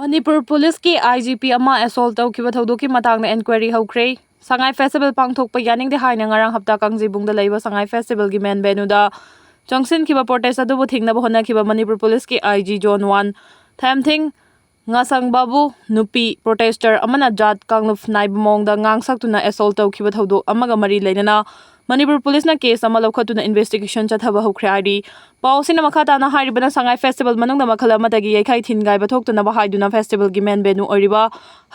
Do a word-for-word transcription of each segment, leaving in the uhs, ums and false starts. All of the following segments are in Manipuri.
ꯃꯅꯤꯄꯨꯔ ꯄꯨꯂꯤꯁꯀꯤ ꯑꯥꯏ ꯖꯤ ꯄꯤ ꯑꯃ ꯑꯦꯁꯣꯜ ꯇꯧꯈꯤꯕ ꯊꯧꯗꯣꯛꯀꯤ ꯃꯇꯥꯡꯗ ꯏꯟꯀ꯭ꯋꯥꯏꯔꯤ ꯍꯧꯈ꯭ꯔꯦ꯫ ꯁꯉꯥꯏ ꯐꯦꯁꯇꯤꯚꯦꯜ ꯄꯥꯡꯊꯣꯛꯄ ꯌꯥꯅꯤꯡꯗꯦ ꯍꯥꯏꯅ ꯉꯔꯥꯡ ꯍꯞꯇꯥ ꯀꯥꯡꯖꯩꯕꯨꯡꯗ ꯂꯩꯕ ꯁꯉꯥꯏ ꯐꯦꯁꯇꯤꯚꯦꯜꯒꯤ ꯃꯦꯟ ꯚꯦꯅꯨꯗ ꯆꯪꯁꯤꯟꯈꯤꯕ ꯄ꯭ꯔꯣꯇꯦꯁ ꯑꯗꯨꯕꯨ ꯊꯤꯡꯅꯕ ꯍꯣꯠꯅꯈꯤꯕ ꯃꯅꯤꯄꯨꯔ ꯄꯨꯂꯤꯁꯀꯤ ꯑꯥꯏ ꯖꯤ ꯖꯣꯟ ꯋꯥꯟ ꯊꯦꯝꯊꯤꯡ ꯉꯥꯁꯪꯕꯕꯨ ꯅꯨꯄꯤ ꯄ꯭ꯔꯣꯇꯦꯁꯇꯔ ꯑꯃꯅ ꯖꯥꯠ ꯀꯥꯡꯂꯨꯞ ꯅꯥꯏꯕ ꯃꯑꯣꯡꯗ ꯉꯥꯡ ꯁꯛꯇꯨꯅ ꯑꯦꯁꯣꯜ ꯇꯧꯈꯤꯕ ꯊꯧꯗꯣꯛ ꯑꯃꯒ ꯃꯔꯤ ꯂꯩꯅꯅ ꯃꯅꯤꯄꯨꯔ ꯄꯨꯂꯤꯁꯅ ꯀꯦꯁ ꯑꯃ ꯂꯧꯈꯠꯇꯨꯅ ꯏꯟꯚꯦꯁꯇꯤꯒꯦꯁꯟ ꯆꯠꯊꯕ ꯍꯧꯈ꯭ꯔꯦ ꯍꯥꯏꯔꯤ꯫ ꯄꯥꯎ ꯑꯁꯤꯅ ꯃꯈꯥ ꯇꯥꯅ ꯍꯥꯏꯔꯤꯕꯅ ꯁꯉꯥꯏ ꯐꯦꯁꯇꯤꯚꯦꯜ ꯃꯅꯨꯡꯗ ꯃꯈꯜ ꯑꯃꯗꯒꯤ ꯌꯩꯈꯥꯏ ꯊꯤꯟꯒꯥꯏꯕ ꯊꯣꯛꯇꯅꯕ ꯍꯥꯏꯗꯨꯅ ꯐꯦꯁꯇꯤꯚꯦꯜꯒꯤ ꯃꯦꯟ ꯚꯦꯅꯨ ꯑꯣꯏꯔꯤꯕ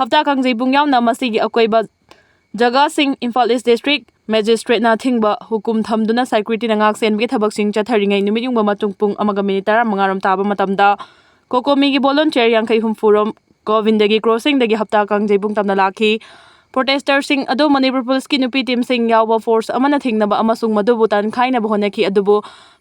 ꯍꯞꯇꯥ ꯀꯥꯡꯖꯩꯕꯨꯡ ꯌꯥꯎꯅ ꯃꯁꯤꯒꯤ ꯑꯀꯣꯏꯕ ꯖꯒꯥꯁꯤꯡ ꯏꯝꯐꯥꯜ ꯏꯁ ꯗꯤꯁꯇ꯭ꯔꯤꯛ ꯃꯦꯖꯤꯁꯇ꯭ꯔꯦꯠꯅ ꯑꯊꯤꯡꯕ ꯍꯨꯀꯨꯝ ꯊꯝꯗꯨꯅ ꯁꯦꯀ꯭ꯌꯨꯔꯤꯇꯤꯅ ꯉꯥꯛ ꯁꯦꯟꯕꯒꯤ ꯊꯕꯛꯁꯤꯡ ꯆꯠꯊꯔꯤꯉꯩ ꯅꯨꯃꯤꯠ ꯌꯨꯡꯕ ꯃꯇꯨꯡ ꯄꯨꯡ ꯑꯃꯒ ꯃꯤꯅꯤꯠ ꯇꯔꯥꯃꯉꯥ ꯔꯣꯝ ꯇꯥꯕ ꯃꯇꯝꯗ ꯀꯣꯀꯣꯃꯤꯒꯤ ꯚꯣꯂꯨꯟꯇꯤꯌꯔ ꯌꯥꯡꯈꯩ ꯍꯨꯝꯐꯨ ꯔꯣꯝ ꯒꯣꯕꯤꯟꯗꯒꯤ ꯀ꯭ꯔꯣꯁꯤꯡꯗꯒꯤ ꯍꯞꯇꯥ ꯀꯥꯡꯖꯩꯕꯨꯡ ꯇꯝꯅ ꯂꯥꯛꯈꯤ꯫ ꯄ꯭ꯔꯣꯇꯦꯁꯇꯔꯁꯤꯡ ꯑꯗꯨ ꯃꯅꯤꯄꯨꯔ ꯄꯨꯂꯤꯁꯀꯤ ꯅꯨꯄꯤ ꯇꯤꯝꯁꯤꯡ ꯌꯥꯎꯕ ꯐꯣꯔꯁ ꯑꯃꯅ ꯊꯤꯡꯅꯕ ꯑꯃꯁꯨꯡ ꯃꯗꯨꯕꯨ ꯇꯥꯟꯈꯥꯏꯅꯕ ꯍꯣꯠꯅꯈꯤ, ꯑꯗꯨꯕꯨ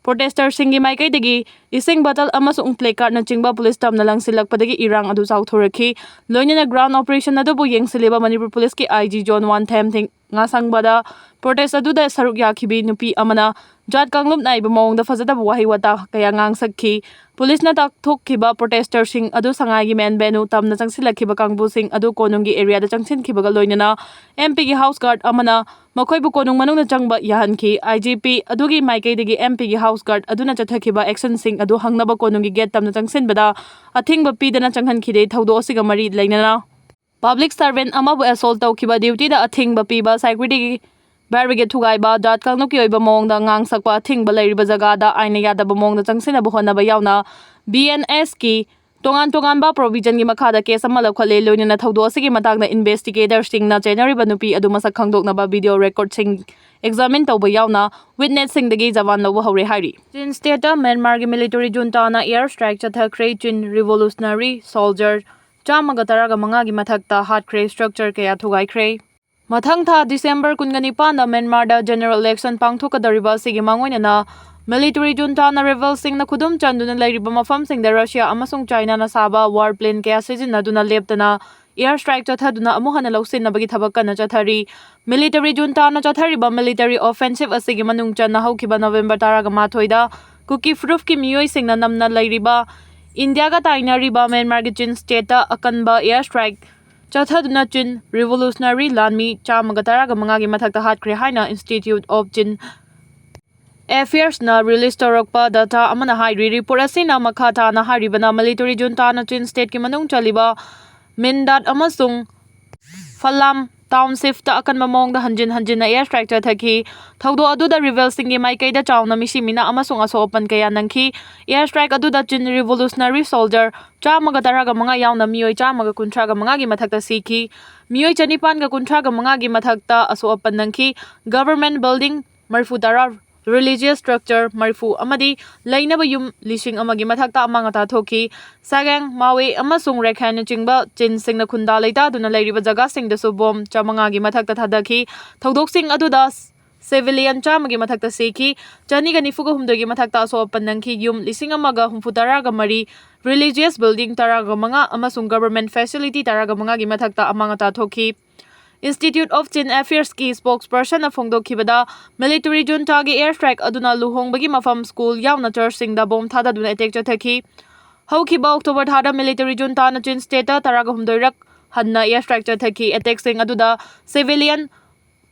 ꯄ꯭ꯔꯣꯇꯦꯁꯇꯔꯁꯤꯡꯒꯤ ꯃꯥꯏꯀꯩꯗꯒꯤ ꯏꯁꯤꯡ ꯕꯣꯇꯜ ꯑꯃꯁꯨꯡ ꯄ꯭ꯂꯦ ꯀꯥꯔꯠꯅꯆꯤꯡꯕ ꯄꯨꯂꯤꯁ ꯇꯝꯅ ꯂꯪꯁꯤꯜꯂꯛꯄꯗꯒꯤ ꯏꯔꯥꯡ ꯑꯗꯨ ꯆꯥꯎꯊꯣꯔꯛꯈꯤ꯫ ꯂꯣꯏꯅꯅ ꯒ꯭ꯔꯥꯎꯟ ꯑꯣꯄꯔꯦꯁꯟ ꯑꯗꯨꯕꯨ ꯌꯦꯡꯁꯤꯜꯂꯤꯕ ꯃꯅꯤꯄꯨꯔ ꯄꯨꯂꯤꯁꯀꯤ ꯑꯥꯏ ꯖꯤ ꯖꯣꯟ ꯋꯥꯟ ꯊꯦꯝꯊꯤꯡ ꯉꯥꯁꯪꯕꯗ ꯄ꯭ꯔꯣꯇꯦꯁ ꯑꯗꯨꯗ ꯁꯔꯨꯛ ꯌꯥꯈꯤꯕꯤ ꯅꯨꯄꯤ ꯑꯃꯅ ꯖꯥꯠ ꯀꯥꯡꯂꯨꯞ ꯅꯥꯏꯕ ꯃꯑꯣꯡꯗ ꯐꯖꯗꯕ ꯋꯥꯍꯩ ꯋꯥꯇꯥ ꯀꯌꯥ ꯉꯥꯡꯁꯛꯈꯤ꯫ ꯄꯨꯂꯤꯁꯅ ꯇꯥꯛꯊꯣꯛꯈꯤꯕ ꯄ꯭ꯔꯣꯇꯦꯁꯇꯔꯁꯤꯡ ꯑꯗꯨ ꯁꯉꯥꯏꯒꯤ ꯃꯦꯟ ꯚꯦꯅꯨ ꯇꯝꯅ ꯆꯪꯁꯤꯜꯂꯛꯈꯤꯕ ꯀꯥꯡꯕꯨꯁꯤꯡ ꯑꯗꯨ ꯀꯣꯅꯨꯡꯒꯤ ꯑꯦꯔꯤꯌꯥꯗ ꯆꯪꯁꯤꯟꯈꯤꯕꯒ ꯂꯣꯏꯅꯅ ꯑꯦꯝ ꯄꯤꯒꯤ ꯍꯥꯎꯁ ꯒꯥꯔꯗ ꯑꯃꯅ ꯃꯈꯣꯏꯕꯨ ꯀꯣꯅꯨꯡ ꯃꯅꯨꯡꯗ ꯆꯪꯕ ꯌꯥꯍꯟꯈꯤ꯫ ꯑꯥꯏ ꯖꯤ ꯄꯤ ꯑꯗꯨꯒꯤ ꯃꯥꯏꯀꯩꯗꯒꯤ ꯑꯦꯝ ꯄꯤꯒꯤ ꯍꯥꯎꯁ ꯒꯥꯔꯗ ꯑꯗꯨꯅ ꯆꯠꯊꯈꯤꯕ ꯑꯦꯛꯁꯟꯁꯤꯡ ꯑꯗꯨ ꯍꯪꯅꯕ ꯀꯣꯅꯨꯡꯒꯤ ꯒꯦꯠ ꯇꯝꯅ ꯆꯪꯁꯤꯟꯕꯗ ꯑꯊꯤꯡꯕ ꯄꯤꯗꯅ ꯆꯪꯍꯟꯈꯤꯗꯦ꯫ ꯊꯧꯗꯣꯛ ꯑꯁꯤꯒ ꯃꯔꯤ ꯂꯩꯅꯅ ꯄꯕ꯭ꯂꯤꯛ ꯁꯔꯚꯦꯟ ꯑꯃꯕꯨ ꯑꯦꯁꯣꯜ ꯇꯧꯈꯤꯕ, ꯗ꯭ꯌꯨꯇꯤꯗ ꯑꯊꯤꯡꯕ ꯄꯤꯕ, ꯁꯦꯀ꯭ꯌꯨꯔꯤꯇꯤꯒꯤ ꯕꯦꯔꯤꯒꯦꯗ ꯊꯨꯒꯥꯏꯕ, ꯖꯥꯠ ꯀꯥꯡꯂꯨꯞꯀꯤ ꯑꯣꯏꯕ ꯃꯑꯣꯡꯗ ꯉꯥꯡ ꯁꯛꯄ, ꯑꯊꯤꯡꯕ ꯂꯩꯔꯤꯕ ꯖꯒꯥꯗ ꯑꯥꯏꯟꯅ ꯌꯥꯗꯕ ꯃꯑꯣꯡꯗ ꯆꯪꯁꯤꯟꯅꯕ ꯍꯣꯠꯅꯕ ꯌꯥꯎꯅ ꯕꯤ ꯑꯦꯟ ꯑꯦꯁꯀꯤ ꯇꯣꯉꯥꯟ ꯇꯣꯉꯥꯟꯕ ꯄ꯭ꯔꯣꯚꯤꯖꯟꯒꯤ ꯃꯈꯥꯗ ꯀꯦꯁ ꯑꯃ ꯂꯧꯈꯠꯂꯦ꯫ ꯂꯣꯏꯅꯅ ꯊꯧꯗꯣꯛ ꯑꯁꯤꯒꯤ ꯃꯇꯥꯡꯗ ꯏꯟꯚꯦꯁꯇꯤꯒꯦꯇꯔꯁꯤꯡꯅ ꯆꯦꯟꯅꯔꯤꯕ ꯅꯨꯄꯤ ꯑꯗꯨ ꯃꯁꯛ ꯈꯪꯗꯣꯛꯅꯕ ꯚꯤꯗꯤꯑꯣ ꯔꯦꯀꯣꯔꯗꯁꯤꯡ ꯑꯦꯛꯖꯥꯃꯤꯟ ꯇꯧꯕ ꯌꯥꯎꯅ ꯋꯤꯠꯅꯦꯁꯁꯤꯡꯗꯒꯤ ꯖꯋꯥꯟ ꯂꯧꯕ ꯍꯧꯔꯦ ꯍꯥꯏꯔꯤ꯫ ꯆꯤꯟ ꯁ꯭ꯇꯦꯠꯇ ꯃ꯭ꯌꯥꯟꯃꯥꯔꯒꯤ ꯃꯤꯂꯤꯇꯔꯤ ꯖꯨꯟꯇꯥꯅ ꯑꯦꯌꯔ ꯁ꯭ꯇ꯭ꯔꯥꯏꯛ ꯆꯠꯊꯈ꯭ꯔꯦ꯫ ꯆꯤꯟ ꯔꯤꯚꯣꯂꯨꯁꯅꯔꯤ ꯁꯣꯜꯖꯔ ꯆꯥꯝꯃꯒ ꯇꯔꯥꯒ ꯃꯉꯥꯒꯤ ꯃꯊꯛꯇ ꯍꯥꯠꯈ꯭ꯔꯦ, ꯁ꯭ꯇ꯭ꯔꯛꯆꯔ ꯀꯌꯥ ꯊꯨꯒꯥꯏꯈ꯭ꯔꯦ꯫ ꯃꯊꯪ ꯊꯥ ꯗꯤꯁꯦꯝꯕꯔ ꯀꯨꯟꯒ ꯅꯤꯄꯥꯟꯗ ꯃ꯭ꯌꯥꯟꯃꯥꯔꯗ ꯖꯦꯅꯔꯦꯜ ꯏꯂꯦꯛꯁꯟ ꯄꯥꯡꯊꯣꯛꯀꯗꯧꯔꯤꯕ ꯑꯁꯤꯒꯤ ꯃꯥꯡꯑꯣꯏꯅꯅ ꯃꯤꯂꯤꯇꯔꯤ ꯖꯨꯟꯇꯥꯅ ꯔꯦꯕꯦꯜꯁꯤꯡꯅ ꯈꯨꯗꯨꯝ ꯆꯟꯗꯨꯅ ꯂꯩꯔꯤꯕ ꯃꯐꯝꯁꯤꯡꯗ ꯔꯁꯤꯌꯥ ꯑꯃꯁꯨꯡ ꯆꯥꯏꯅꯥꯅ ꯁꯥꯕ ꯋꯥꯔ ꯄ꯭ꯂꯦꯟ ꯀꯌꯥ ꯁꯤꯖꯤꯟꯅꯗꯨꯅ ꯂꯦꯞꯇꯅ ꯑꯦꯌꯔ ꯁ꯭ꯇ꯭ꯔꯥꯏꯛ ꯆꯠꯊꯗꯨꯅ ꯑꯃꯨꯛ ꯍꯟꯅ ꯂꯧꯁꯤꯟꯅꯕꯒꯤ ꯊꯕꯛ ꯀꯟꯅ ꯆꯠꯊꯔꯤ꯫ ꯃꯤꯂꯤꯇꯔꯤ ꯖꯨꯟꯇꯥꯅ ꯆꯠꯊꯔꯤꯕ ꯃꯤꯂꯤꯇꯔꯤ ꯑꯣꯐꯦꯟꯁꯤꯞ ꯑꯁꯤꯒꯤ ꯃꯅꯨꯡ ꯆꯟꯅ ꯍꯧꯈꯤꯕ ꯅꯕꯦꯝꯕꯔ ꯇꯔꯥꯒ ꯃꯥꯊꯣꯏꯗ ꯀꯨꯀꯤ ꯐꯨꯔꯨꯞꯀꯤ ꯃꯤꯑꯣꯏꯁꯤꯡꯅ ꯅꯝꯅ ꯂꯩꯔꯤꯕ ꯏꯟꯗꯤꯌꯥꯒ ꯇꯥꯏꯅꯔꯤꯕ ꯃ꯭ꯌꯥꯟꯃꯥꯔꯒꯤ ꯆꯤꯟ ꯁ꯭ꯇꯦꯠꯇ ꯑꯀꯟꯕ air strike ꯆꯠꯊꯗꯨꯅ ꯆꯤꯟ revolutionary ꯂꯥꯟꯃꯤ ꯆꯥꯝꯃꯒ ꯇꯔꯥꯒ ꯃꯉꯥꯒꯤ ꯃꯊꯛꯇ ꯍꯥꯠꯈ꯭ꯔꯦ ꯍꯥꯏꯅ Institute of Chin Affairsꯅ release ꯇꯧꯔꯛꯄ data ꯑꯃꯅ ꯍꯥꯏꯔꯤ꯫ Report ꯑꯁꯤꯅ ꯃꯈꯥ ꯇꯥꯅ ꯍꯥꯏꯔꯤꯕꯅ, military juntaꯅ ꯆꯤꯟ ꯁ꯭ꯇꯦꯠꯀꯤ ꯃꯅꯨꯡ ꯆꯜꯂꯤꯕ ꯃꯤꯟꯗꯥꯠ ꯑꯃꯁꯨꯡ ꯐꯂꯥꯝ townshipꯇ ꯑꯀꯟꯕ ꯃꯑꯣꯡꯗ ꯍꯟꯖꯤꯟ ꯍꯟꯖꯤꯟꯅ air strike ꯆꯠꯊꯈꯤ꯫ ꯊꯧꯗꯣꯛ ꯑꯗꯨꯗ rebelꯁꯤꯡꯒꯤ ꯃꯥꯏꯀꯩꯗ ꯆꯥꯎꯅ ꯃꯤꯁꯤ ꯃꯤꯅꯥ ꯑꯃꯁꯨꯡ ꯑꯁꯣꯛ ꯑꯄꯟ ꯀꯌꯥ ꯅꯪꯈꯤ꯫ Air strike ꯑꯗꯨꯗ ꯆꯤꯟ revolutionary soldier ꯆꯥꯝꯃꯒ ꯇꯔꯥꯒ ꯃꯉꯥ ꯌꯥꯎꯅ ꯃꯤꯑꯣꯏ ꯆꯥꯝꯃꯒ ꯀꯨꯟꯊ꯭ꯔꯥꯒ ꯃꯉꯥꯒꯤ ꯃꯊꯛꯇ ꯁꯤꯈꯤ꯫ ꯃꯤꯑꯣꯏ ꯆꯅꯤꯄꯥꯟꯒ ꯀꯨꯟꯊ꯭ꯔꯥꯒ ꯃꯉꯥꯒꯤ ꯃꯊꯛꯇ ꯑꯁꯣꯛ ꯑꯄꯟ ꯅꯪꯈꯤ꯫ Government building ꯃꯔꯤꯐꯨ ꯇꯔꯥ, religious structure ꯃꯔꯤꯐꯨ ꯑꯃꯗꯤ ꯂꯩꯅꯕ ꯌꯨꯝ ꯂꯤꯁꯤꯡ ꯑꯃꯒꯤ ꯃꯊꯛꯇ ꯑꯃꯥꯡ ꯑꯇꯥ ꯊꯣꯛꯈꯤ꯫ ꯁꯥꯒꯦꯡ, ꯃꯥꯋꯦ ꯑꯃꯁꯨꯡ ꯔꯦꯈꯥꯏꯟꯅꯆꯤꯡꯕ ꯆꯤꯟꯁꯤꯡꯅ ꯈꯨꯟꯗꯥ ꯂꯩꯇꯥꯗꯨꯅ ꯂꯩꯔꯤꯕ ꯖꯒꯥꯁꯤꯡꯗꯁꯨ ꯕꯣꯝ ꯆꯥꯃꯉꯥꯒꯤ ꯃꯊꯛꯇ ꯊꯥꯗꯈꯤ꯫ ꯊꯧꯗꯣꯛꯁꯤꯡ ꯑꯗꯨꯗ civilian ꯆꯥꯝꯃꯒꯤ ꯃꯊꯛꯇ ꯁꯤꯈꯤ, ꯆꯅꯤꯒ ꯅꯤꯐꯨꯒ ꯍꯨꯝꯗꯣꯏꯒꯤ ꯃꯊꯛꯇ ꯑꯁꯣꯛ ꯑꯄꯟ ꯅꯪꯈꯤ, ꯌꯨꯝ ꯂꯤꯁꯤꯡ ꯑꯃꯒ ꯍꯨꯝꯐꯨ ꯇꯔꯥꯒ ꯃꯔꯤ, religious building ꯇꯔꯥꯒ ꯃꯉꯥ ꯑꯃꯁꯨꯡ government facility ꯇꯔꯥꯒ ꯃꯉꯥꯒꯤ ꯃꯊꯛꯇ ꯑꯃꯥꯡ ꯑꯇꯥ ꯊꯣꯛꯈꯤ꯫ Institute of Chin Affairsꯀꯤ spokespersonꯅ ꯐꯣꯡꯗꯣꯛꯈꯤꯕꯗ, military juntaꯒꯤ air strike ꯑꯗꯨꯅ ꯂꯨꯍꯣꯡꯕꯒꯤ ꯃꯐꯝ, school ꯌꯥꯎꯅ churchꯁꯤꯡꯗ ꯕꯣꯝ ꯊꯥꯗꯗꯨꯅ attack ꯆꯠꯊꯈꯤ꯫ ꯍꯧꯈꯤꯕ October ꯊꯥꯗ military juntaꯅ ꯆꯤꯟ ꯁ꯭ꯇꯦꯠꯇ ꯇꯔꯥꯒ ꯍꯨꯝꯗꯣꯏꯔꯛ ꯍꯟꯅ air strike ꯆꯠꯊꯈꯤ꯫ Attackꯁꯤꯡ ꯑꯗꯨꯗ civilian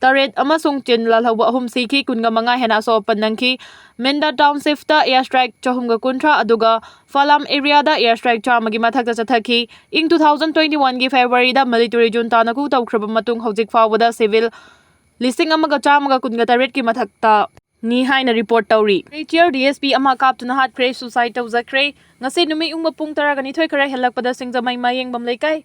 ꯇꯔꯦꯠ ꯑꯃꯁꯨꯡ ꯆꯤꯟ ꯂꯥꯜꯍꯧꯕ ꯑꯍꯨꯝ ꯁꯤꯈꯤ, ꯀꯨꯟꯒ ꯃꯉꯥ ꯍꯦꯟꯅ ꯑꯁꯣꯛ ꯑꯄꯟ ꯅꯪꯈꯤ꯫ ꯃꯤꯟꯗꯥ townshipꯇ air strike ꯆꯍꯨꯝꯒ ꯀꯨꯟꯊ꯭ꯔꯥ, ꯑꯗꯨꯒ ꯐꯂꯥꯝ areaꯗ air strike ꯆꯥꯝꯃꯒꯤ ꯃꯊꯛꯇ ꯆꯠꯊꯈꯤ꯫ ꯏꯪ two thousand twenty oneꯒꯤ Februaryꯗ military juntaꯅ coup ꯇꯧꯈ꯭ꯔꯕ ꯃꯇꯨꯡ ꯍꯧꯖꯤꯛ ꯐꯥꯎꯕꯗ civil ꯂꯤꯁꯤꯡ ꯑꯃꯒ ꯆꯥꯝꯃꯒ ꯀꯨꯟꯒ ꯇꯔꯦꯠꯀꯤ ꯃꯊꯛꯇꯅꯤ ꯍꯥꯏꯅ report ꯇꯧꯔꯤ꯫ Retired DSP ꯑꯃ ꯀꯥꯞꯇꯨꯅ ꯍꯥꯠꯈ꯭ꯔꯦ, suicide ꯇꯧꯖꯈ꯭ꯔꯦ꯫ ꯉꯁꯤ ꯅꯨꯃꯤꯠ ꯌꯨꯡꯕ ꯄꯨꯡ ꯇꯔꯥꯒ ꯅꯤꯊꯣꯏ ꯈꯔ ꯍꯦꯜꯂꯛꯄꯗ ꯁꯤꯡꯖꯃꯩ ꯃꯌꯦꯡꯕꯝ ꯂꯩꯀꯥꯏ,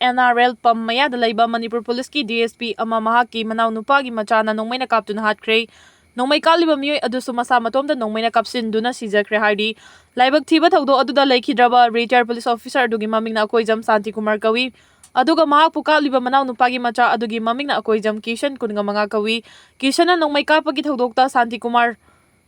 NRL pump ꯃꯌꯥꯗ ꯂꯩꯕ ꯃꯅꯤꯄꯨꯔ ꯄꯨꯂꯤꯁꯀꯤ DSP ꯑꯃ ꯃꯍꯥꯛꯀꯤ ꯃꯅꯥꯎ ꯅꯨꯄꯥꯒꯤ ꯃꯆꯥꯅ ꯅꯣꯡꯃꯩꯅ ꯀꯥꯞꯇꯨꯅ ꯍꯥꯠꯈ꯭ꯔꯦ꯫ ꯅꯣꯡꯃꯩ ꯀꯥꯞꯂꯤꯕ ꯃꯤꯑꯣꯏ ꯑꯗꯨꯁꯨ ꯃꯁꯥ ꯃꯇꯣꯝꯇ ꯅꯣꯡꯃꯩꯅ ꯀꯥꯞꯁꯤꯟꯗꯨꯅ ꯁꯤꯖꯈ꯭ꯔꯦ ꯍꯥꯏꯔꯤ꯫ ꯂꯥꯏꯕꯛ ꯊꯤꯕ ꯊꯧꯗꯣꯛ ꯑꯗꯨꯗ ꯂꯩꯈꯤꯗ꯭ꯔꯕ retired police officer ꯑꯗꯨꯒꯤ ꯃꯃꯤꯡꯅ ꯑꯀꯣꯏꯖꯝ ꯁꯥꯟꯇꯤ ꯀꯨꯃꯥꯔ ꯀꯧꯏ꯫ ꯑꯗꯨꯒ ꯃꯍꯥꯛꯄꯨ ꯀꯥꯞꯂꯤꯕ ꯃꯅꯥꯎ ꯅꯨꯄꯥꯒꯤ ꯃꯆꯥ ꯑꯗꯨꯒꯤ ꯃꯃꯤꯡꯅ ꯑꯀꯣꯏꯖꯝ ꯀꯤꯁꯟ, ꯀꯨꯟꯒ ꯃꯉꯥ ꯀꯧꯏ꯫ ꯀꯤꯁꯟꯅ ꯅꯣꯡꯃꯩ ꯀꯥꯞꯄꯒꯤ ꯊꯧꯗꯣꯛꯇ ꯁꯥꯟꯇꯤ ꯀꯨꯃꯥꯔ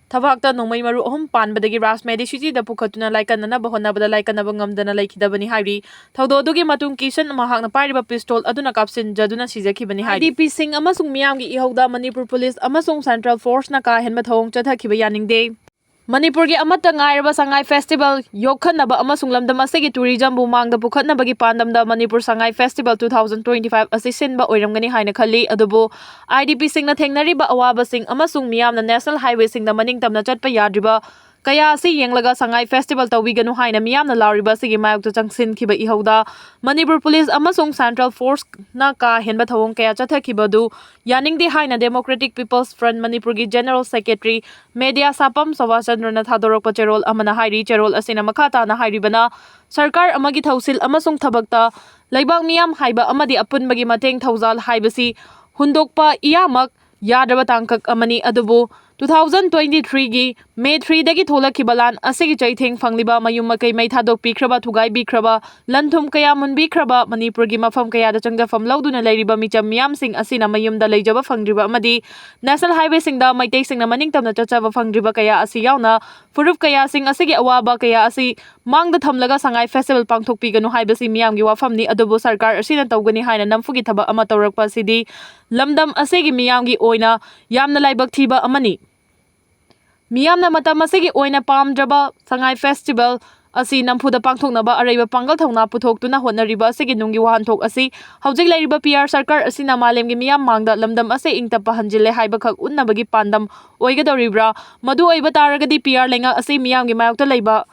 ꯊꯕꯥꯛꯇ ꯅꯣꯡꯃꯩ ꯃꯔꯨ ꯑꯍꯨꯝ ꯄꯥꯟꯕꯗꯒꯤ ꯔꯥꯖꯃꯦꯗꯤ cityꯗ ꯄꯨꯈꯠꯇꯨꯅ ꯂꯥꯏꯀꯠꯅꯅꯕ ꯍꯣꯠꯅꯕꯗ ꯂꯥꯏꯀꯠꯅꯕ ꯉꯝꯗꯅ ꯂꯩꯈꯤꯗꯕꯅꯤ ꯍꯥꯏꯔꯤ꯫ ꯊꯧꯗꯣꯛ ꯑꯗꯨꯒꯤ ꯃꯇꯨꯡ ꯀꯤꯁꯟ ꯃꯍꯥꯛꯅ ꯄꯥꯏꯔꯤꯕ pistol ꯑꯗꯨꯅ ꯀꯥꯞꯁꯤꯟꯖꯗꯨꯅ ꯁꯤꯖꯈꯤꯕꯅꯤ ꯍꯥꯏꯔꯤ꯫ IDPꯁꯤꯡ ꯑꯃꯁꯨꯡ ꯃꯤꯌꯥꯝꯒꯤ ꯏꯍꯧꯗ ꯃꯅꯤꯄꯨꯔ ꯄꯨꯂꯤꯁ ꯑꯃꯁꯨꯡ central forceꯅ ꯀꯥ ꯍꯦꯟꯕ ꯊꯧꯑꯣꯡ ꯆꯠꯊꯈꯤꯕ ꯌꯥꯅꯤꯡꯗꯦ꯫ ꯃꯅꯤꯄꯨꯔꯒꯤ ꯑꯃꯠꯇ ꯉꯥꯏꯔꯕ ꯁꯉꯥꯏ ꯐꯦꯁꯇꯤꯚꯦꯜ ꯌꯣꯛꯈꯠꯅꯕ ꯑꯃꯁꯨꯡ ꯂꯝꯗꯝ ꯑꯁꯤꯒꯤ ꯇꯨꯔꯤꯖꯝꯕꯨ ꯃꯥꯡꯗ ꯄꯨꯈꯠꯅꯕꯒꯤ ꯄꯥꯟꯗꯝꯗ Manipur Sangai festival two thousand twenty five ꯑꯁꯤ ꯁꯤꯟꯕ ꯑꯣꯏꯔꯝꯒꯅꯤ ꯍꯥꯏꯅ ꯈꯜꯂꯤ꯫ ꯑꯗꯨꯕꯨ ꯑꯥꯏ ꯗꯤ ꯄꯤꯁꯤꯡꯅ ꯊꯦꯡꯅꯔꯤꯕ ꯑꯋꯥꯕꯁꯤꯡ ꯑꯃꯁꯨꯡ ꯃꯤꯌꯥꯝꯅ ꯅꯦꯁꯅꯦꯜ ꯍꯥꯏꯋꯦꯁꯤꯡꯗ ꯃꯅꯤꯡ ꯇꯝꯅ ꯆꯠꯄ ꯌꯥꯗ꯭ꯔꯤꯕ ꯀꯌꯥ ꯑꯁꯤ ꯌꯦꯡꯂꯒ ꯁꯉꯥꯏ ꯐꯦꯁꯇꯤꯚꯦꯜ ꯇꯧꯕꯤꯒꯅꯨ ꯍꯥꯏꯅ ꯃꯤꯌꯥꯝꯅ ꯂꯥꯎꯔꯤꯕ ꯑꯁꯤꯒꯤ ꯃꯥꯌꯣꯛꯇ ꯆꯪꯁꯤꯟꯈꯤꯕ ꯏꯍꯧꯗ ꯃꯅꯤꯄꯨꯔ ꯄꯨꯂꯤꯁ ꯑꯃꯁꯨꯡ ꯁꯦꯟꯇ꯭ꯔꯦꯜ ꯐꯣꯔꯁꯅ ꯀꯥ ꯍꯦꯟꯕ ꯊꯧꯑꯣꯡ ꯀꯌꯥ ꯆꯠꯊꯈꯤꯕꯗꯨ ꯌꯥꯅꯤꯡꯗꯦ ꯍꯥꯏꯅ ꯗꯦꯃꯣꯀ꯭ꯔꯦꯇꯤꯛ ꯄꯤꯄꯜꯁ ꯐ꯭ꯔꯟꯠ ꯃꯅꯤꯄꯨꯔꯒꯤ ꯖꯦꯅꯔꯦꯜ ꯁꯦꯀ꯭ꯔꯦꯇꯔꯤ ꯃꯦꯗꯤꯌꯥ ꯁꯥꯄꯝ ꯁꯣꯚꯥꯆꯟꯗ꯭ꯔꯅ ꯊꯥꯗꯣꯔꯛꯄ ꯆꯦꯔꯣꯜ ꯑꯃꯅ ꯍꯥꯏꯔꯤ꯫ ꯆꯦꯔꯣꯜ ꯑꯁꯤꯅ ꯃꯈꯥ ꯇꯥꯅ ꯍꯥꯏꯔꯤꯕꯅ, ꯁꯔꯀꯥꯔ ꯑꯃꯒꯤ ꯊꯧꯁꯤꯜ ꯑꯃꯁꯨꯡ ꯊꯕꯛꯇ ꯂꯩꯕꯥꯛ ꯃꯤꯌꯥꯝ ꯍꯥꯏꯕ ꯑꯃꯗꯤ ꯑꯄꯨꯟꯕꯒꯤ ꯃꯇꯦꯡ ꯊꯧꯖꯥꯜ ꯍꯥꯏꯕꯁꯤ ꯍꯨꯟꯗꯣꯛꯄ ꯏꯌꯥꯃꯛ ꯌꯥꯗ꯭ꯔꯕ ꯇꯥꯡꯀꯛ ꯑꯃꯅꯤ꯫ ꯑꯗꯨꯕꯨ ꯇꯨ ꯊꯥꯎꯖꯟ ꯇ꯭ꯋꯦꯟꯇꯤ ꯊ꯭ꯔꯤꯒꯤ ꯃꯦ ꯊ꯭ꯔꯤꯗꯒꯤ ꯊꯣꯛꯂꯛꯈꯤꯕ ꯂꯥꯟ ꯑꯁꯤꯒꯤ ꯆꯩꯊꯦꯡ ꯐꯪꯂꯤꯕ ꯃꯌꯨꯝ ꯃꯀꯩ ꯃꯩ ꯊꯥꯗꯣꯛꯄꯤꯈ꯭ꯔꯕ, ꯊꯨꯒꯥꯏꯕꯤꯈ꯭ꯔꯕ, ꯂꯟ ꯊꯨꯝ ꯀꯌꯥ ꯃꯨꯟꯕꯤꯈ꯭ꯔꯕ, ꯃꯅꯤꯄꯨꯔꯒꯤ ꯃꯐꯝ ꯀꯌꯥꯗ ꯆꯪꯖꯐꯝ ꯂꯧꯗꯨꯅ ꯂꯩꯔꯤꯕ ꯃꯤꯆꯝ ꯃꯤꯌꯥꯝꯁꯤꯡ ꯑꯁꯤꯅ ꯃꯌꯨꯝꯗ ꯂꯩꯖꯕ ꯐꯪꯗ꯭ꯔꯤꯕ ꯑꯃꯗꯤ ꯅꯦꯁꯅꯦꯜ ꯍꯥꯏꯋꯦꯁꯤꯡꯗ ꯃꯩꯇꯩꯁꯤꯡꯅ ꯃꯅꯤꯡ ꯇꯝꯅ ꯆꯠꯆꯕ ꯐꯪꯗ꯭ꯔꯤꯕ ꯀꯌꯥ ꯑꯁꯤ ꯌꯥꯎꯅ ꯐꯨꯔꯨꯞ ꯀꯌꯥꯁꯤꯡ ꯑꯁꯤꯒꯤ ꯑꯋꯥꯕ ꯀꯌꯥ ꯑꯁꯤ ꯃꯥꯡꯗ ꯊꯝꯂꯒ ꯁꯉꯥꯏ ꯐꯦꯁꯇꯤꯚꯦꯜ ꯄꯥꯡꯊꯣꯛꯄꯤꯒꯅꯨ ꯍꯥꯏꯕꯁꯤ ꯃꯤꯌꯥꯝꯒꯤ ꯋꯥꯐꯝꯅꯤ꯫ ꯑꯗꯨꯕꯨ ꯁꯔꯀꯥꯔ ꯑꯁꯤꯅ ꯇꯧꯒꯅꯤ ꯍꯥꯏꯅ ꯅꯝꯐꯨꯒꯤ ꯊꯕꯛ ꯑꯃ ꯇꯧꯔꯛꯄ ꯑꯁꯤꯗꯤ ꯂꯝꯗꯝ ꯑꯁꯤꯒꯤ ꯃꯤꯌꯥꯝꯒꯤ ꯑꯣꯏꯅ ꯌꯥꯝꯅ ꯂꯥꯏꯕꯛ ꯊꯤꯕ ꯑꯃꯅꯤ꯫ ꯃꯤꯌꯥꯝꯅ ꯃꯇꯝ ꯑꯁꯤꯒꯤ ꯑꯣꯏꯅ ꯄꯥꯝꯗ꯭ꯔꯕ ꯁꯉꯥꯏ ꯐꯦꯁꯇꯤꯚꯦꯜ ꯑꯁꯤ ꯅꯝꯐꯨꯗ ꯄꯥꯡꯊꯣꯛꯅꯕ ꯑꯔꯩꯕ ꯄꯥꯡꯒꯜ ꯊꯧꯅꯥ ꯄꯨꯊꯣꯛꯇꯨꯅ ꯍꯣꯠꯅꯔꯤꯕ ꯑꯁꯤꯒꯤ ꯅꯨꯡꯒꯤ ꯋꯥꯍꯟꯊꯣꯛ ꯑꯁꯤ ꯍꯧꯖꯤꯛ ꯂꯩꯔꯤꯕ ꯄꯤ ꯑꯥꯔ ꯁꯔꯀꯥꯔ ꯑꯁꯤꯅ ꯃꯥꯂꯦꯝꯒꯤ ꯃꯤꯌꯥꯝ ꯃꯥꯡꯗ ꯂꯝꯗꯝ ꯑꯁꯤ ꯏꯪ ꯇꯞꯄ ꯍꯟꯖꯤꯜꯂꯦ ꯍꯥꯏꯕꯈꯛ ꯎꯠꯅꯕꯒꯤ ꯄꯥꯟꯗꯝ ꯑꯣꯏꯒꯗꯧꯔꯤꯕ꯭ꯔꯥ? ꯃꯗꯨ ꯑꯣꯏꯕ ꯇꯥꯔꯒꯗꯤ ꯄꯤ ꯑꯥꯔ ꯂꯩꯉꯥꯛ ꯑꯁꯤ ꯃꯤꯌꯥꯝꯒꯤ ꯃꯥꯌꯣꯛꯇ ꯂꯩꯕ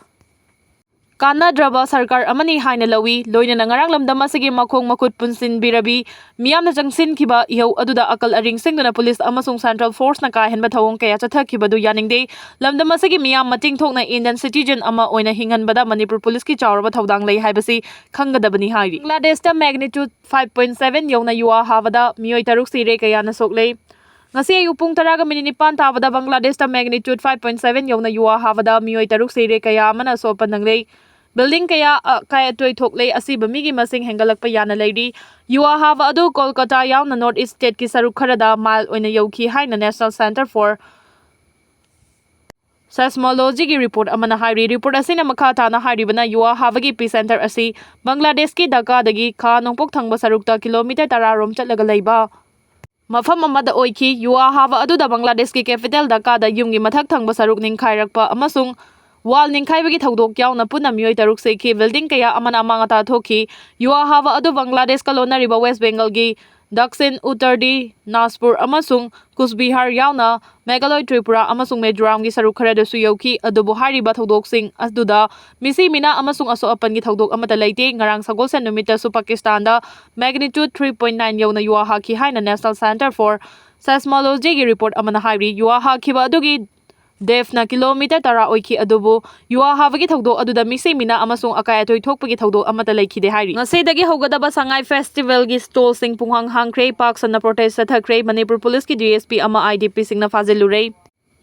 ꯀꯥꯟꯅꯗ꯭ꯔꯕ ꯁꯔꯀꯥꯔ ꯑꯃꯅꯤ ꯍꯥꯏꯅ ꯂꯧꯏ꯫ ꯂꯣꯏꯅꯅ ꯉꯔꯥꯡ ꯂꯝꯗꯝ ꯑꯁꯤꯒꯤ ꯃꯈꯣꯡ ꯃꯈꯨꯠ ꯄꯨꯟꯁꯤꯟꯕꯤꯔꯕꯤ ꯃꯤꯌꯥꯝꯅ ꯆꯪꯁꯤꯟꯈꯤꯕ ꯏꯍꯧ ꯑꯗꯨꯗ ꯑꯀꯜ ꯑꯔꯤꯡ ꯁꯤꯡꯗꯨꯅ ꯄꯨꯂꯤꯁ ꯑꯃꯁꯨꯡ ꯁꯦꯟꯇ꯭ꯔꯦꯜ ꯐꯣꯔꯁꯅ ꯀꯥ ꯍꯦꯟꯕ ꯊꯧꯑꯣꯡ ꯀꯌꯥ ꯆꯠꯊꯈꯤꯕꯗꯨ ꯌꯥꯅꯤꯡꯗꯦ꯫ ꯂꯝꯗꯝ ꯑꯁꯤꯒꯤ ꯃꯤꯌꯥꯝ ꯃꯇꯤꯡ ꯊꯣꯛꯅ ꯏꯟꯗꯤꯌꯟ ꯁꯤꯇꯤꯖꯟ ꯑꯃ ꯑꯣꯏꯅ ꯍꯤꯡꯍꯟꯕꯗ ꯃꯅꯤꯄꯨꯔ ꯄꯨꯂꯤꯁꯀꯤ ꯆꯥꯎꯔꯕ ꯊꯧꯗꯥꯡ ꯂꯩ ꯍꯥꯏꯕꯁꯤ ꯈꯪꯒꯗꯕꯅꯤ ꯍꯥꯏꯔꯤ꯫ ꯕꯪꯒ꯭ꯂꯥꯗꯦꯁꯇ magnitude five point seven ꯌꯧꯅ ꯌꯨꯋꯥ ꯍꯥꯕꯗ ꯃꯤꯑꯣꯏ ꯇꯔꯨꯛ ꯁꯤꯔꯦ, ꯀꯌꯥꯅ ꯁꯣꯛꯂꯦ꯫ ꯉꯁꯤ ꯑꯌꯨꯛ ꯄꯨꯡ ꯇꯔꯥꯒ ꯃꯤꯅꯤꯠ ꯅꯤꯄꯥꯟ ꯇꯥꯕꯗ ꯕꯪꯒ꯭ꯂꯥꯗꯦꯁꯇ magnitude five point seven ꯌꯧꯅ ꯌꯨꯋꯥ ꯍꯥꯕꯗ ꯃꯤꯑꯣꯏ ꯇꯔꯨꯛ ꯁꯤꯔꯦ, ꯀꯌꯥ ꯑꯃꯅ ꯑꯁꯣꯛꯄ ꯅꯪꯂꯦ꯫ ꯕꯤꯜꯗꯤꯡ ꯀꯌꯥ ꯑꯀꯥꯏ ꯑꯇꯣꯏ ꯊꯣꯛꯂꯦ꯫ ꯑꯁꯤꯕ ꯃꯤꯒꯤ ꯃꯁꯤꯡ ꯍꯦꯟꯒꯠꯂꯛꯄ ꯌꯥꯅ ꯂꯩꯔꯤ꯫ ꯌꯨꯋꯥ ꯍꯥꯕ ꯑꯗꯨ ꯀꯣꯜꯀꯇꯥ ꯌꯥꯎꯅ ꯅꯣꯔꯠ ꯏꯁ ꯁ꯭ꯇꯦꯠꯀꯤ ꯁꯔꯨꯛ ꯈꯔꯗ ꯃꯥꯏꯜ ꯑꯣꯏꯅ ꯌꯧꯈꯤ ꯍꯥꯏꯅ National Centre for Seismologyꯒꯤ ꯔꯤꯄꯣꯔꯠ ꯑꯃꯅ ꯍꯥꯏꯔꯤ꯫ ꯔꯤꯄꯣꯔꯠ ꯑꯁꯤꯅ ꯃꯈꯥ ꯇꯥꯅ ꯍꯥꯏꯔꯤꯕꯅ, ꯌꯨꯋꯥ ꯍꯥꯕꯒꯤ ꯏꯄꯤꯁꯦꯟꯇꯔ ꯑꯁꯤ ꯕꯪꯒ꯭ꯂꯥꯗꯦꯁꯀꯤ ꯙꯥꯀꯥꯗꯒꯤ ꯈꯥ ꯅꯣꯡꯄꯣꯛ ꯊꯪꯕ ꯁꯔꯨꯛꯇ ꯀꯤꯂꯣꯃꯤꯇꯔ ꯇꯔꯥ ꯔꯣꯝ ꯆꯠꯂꯒ ꯂꯩꯕ ꯃꯐꯝ ꯑꯃꯗ ꯑꯣꯏꯈꯤ꯫ ꯌꯨ ꯑꯥ ꯍꯥꯕ ꯑꯗꯨꯗ ꯕꯪꯒ꯭ꯂꯥꯗꯦꯁꯀꯤ capital ꯙꯀꯥꯗ ꯌꯨꯝꯒꯤ ꯃꯊꯛ ꯊꯪꯕ ꯁꯔꯨꯛ ꯅꯤꯡꯈꯥꯏꯔꯛꯄ ꯑꯃꯁꯨꯡ wall ꯅꯤꯡꯈꯥꯏꯕꯒꯤ ꯊꯧꯗꯣꯛ ꯌꯥꯎꯅ ꯄꯨꯟꯅ ꯃꯤꯑꯣꯏ ꯇꯔꯨꯛ ꯁꯤꯈꯤ꯫ Building ꯀꯌꯥ ꯑꯃꯅ ꯑꯃꯥꯡ ꯑꯇꯥ ꯊꯣꯛꯈꯤ꯫ ꯌꯨ ꯑꯥ ꯍꯥꯕ ꯑꯗꯨ ꯕꯪꯒ꯭ꯂꯥꯗꯦꯁꯀ ꯂꯣꯟꯅꯔꯤꯕ West Bengalꯒꯤ ꯗꯛꯁꯤꯟ ꯎꯠꯇꯔ ꯗꯤꯅꯥꯖꯄꯨꯔ ꯑꯃꯁꯨꯡ ꯀꯨꯁꯕꯤꯍꯥꯔ ꯌꯥꯎꯅ ꯃꯦꯘꯥꯂꯣꯏ, ꯇ꯭ꯔꯤꯄꯨꯔꯥ ꯑꯃꯁꯨꯡ ꯃꯤꯖꯣꯔꯥꯝꯒꯤ ꯁꯔꯨꯛ ꯈꯔꯗꯁꯨ ꯌꯧꯈꯤ꯫ ꯑꯗꯨꯕꯨ ꯍꯥꯏꯔꯤꯕ ꯊꯧꯗꯣꯛꯁꯤꯡ ꯑꯗꯨꯗ ꯃꯤꯁꯤ ꯃꯤꯅꯥ ꯑꯃꯁꯨꯡ ꯑꯁꯣꯛ ꯑꯄꯟꯒꯤ ꯊꯧꯗꯣꯛ ꯑꯃꯠꯇ ꯂꯩꯇꯦ꯫ ꯉꯔꯥꯡ ꯁꯒꯣꯜꯁꯦꯟ ꯅꯨꯃꯤꯠꯇꯁꯨ ꯄꯥꯀꯤꯁꯇꯥꯟꯗ magnitude three point nine ꯌꯧꯅ ꯌꯨ ꯑꯥ ꯍꯥꯈꯤ ꯍꯥꯏꯅ National Centre for Seismologyꯒꯤ report ꯑꯃꯅ ꯍꯥꯏꯔꯤ꯫ ꯌꯨ ꯑꯥ ꯍꯥꯈꯤꯕ ꯑꯗꯨꯒꯤ depthꯅ kilometre ꯇꯔꯥ ꯑꯣꯏꯈꯤ, ꯑꯗꯨꯕꯨ ꯌꯨ ꯑꯥ ꯍꯥꯕꯒꯤ ꯊꯧꯗꯣꯛ ꯑꯗꯨꯗ ꯃꯤꯁꯤ ꯃꯤꯅꯥ ꯑꯃꯁꯨꯡ ꯑꯀꯥꯏ ꯑꯇꯣꯏ ꯊꯣꯛꯄꯒꯤ ꯊꯧꯗꯣꯛ ꯑꯃꯠꯇ ꯂꯩꯈꯤꯗꯦ ꯍꯥꯏꯔꯤ꯫ ꯉꯁꯤꯗꯒꯤ ꯍꯧꯒꯗꯕ ꯁꯉꯥꯏ festivalꯒꯤ stallꯁꯤꯡ ꯄꯨꯡꯍꯥꯡ ꯍꯥꯡꯈ꯭ꯔꯦ꯫ ꯄꯥꯛ ꯁꯟꯅ protest ꯆꯠꯊꯈ꯭ꯔꯦ꯫ ꯃꯅꯤꯄꯨꯔ ꯄꯨꯂꯤꯁꯀꯤ D S P ꯑꯃ I D Pꯁꯤꯡꯅ ꯐꯥꯖꯤꯜꯂꯨꯔꯦ꯫